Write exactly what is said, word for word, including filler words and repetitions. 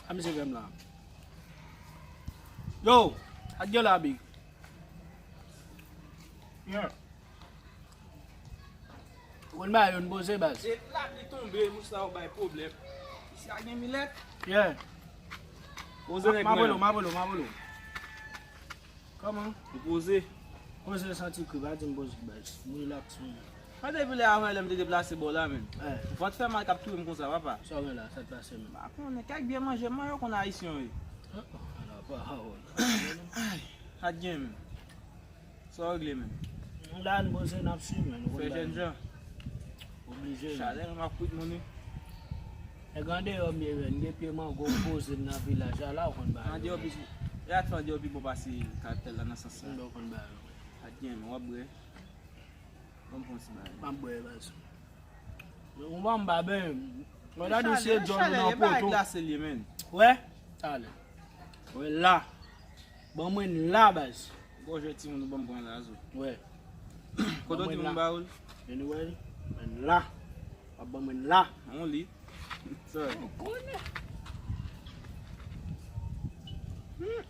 A misye fè m la. Yo, ak gen la, big. Yeah. Ou konn ba yo n poze, baz. Se lapli tonbe, mouch la ou bay pwoblèm. Isi a gen milèt. Yeah. Poze nèg mwen. M ap rele w, m ap rele w, m ap rele w. Kòman? Ou poze? Poze santi kri, pa di m poze, baz. M relax, man. Sa depi lè a, lè m te deplase bò la, menm. Eh. Vant fè mal k ap touye m konsa, papa. Sa w gen la, sa k pase, menm? Pa konnen, kèk byen manje, mwen yo konn ayisyen yo ye. Ah, ah, ala pawòl. Ay, sa t gen, menm. Sa w regle, menm? Nou la, nou poze, n ap swiv, menm. Fè jèn jan. Oblije, menm. Chalè, m ap kwit moun, wi. Nèg andeyò m ye, menm. Gen pye mango m poze nan vilaj la, la ou konn bagay yo. Andeyò pi, e atè andeyò pi bon pase katèl la nan sans sa. M ou konn bagay yo. Sa t gen, menm, w ap bwè. Ban m pran ti bagay. M ap bwè, baz. Ou ban m ba, ben, mwen ta di w se John ou nan poto. Chalè, e bagay glase li ye, menm. Wè? Talè. Wè la. Ban mwen la, baz. Gwo jwèt timoun ou ban m pran la, zo. Wè. Kote w di m ba ou l? Anyway, mwen la. W ap ban mwen la. On li. Sorry. Ou konnen. Hmm.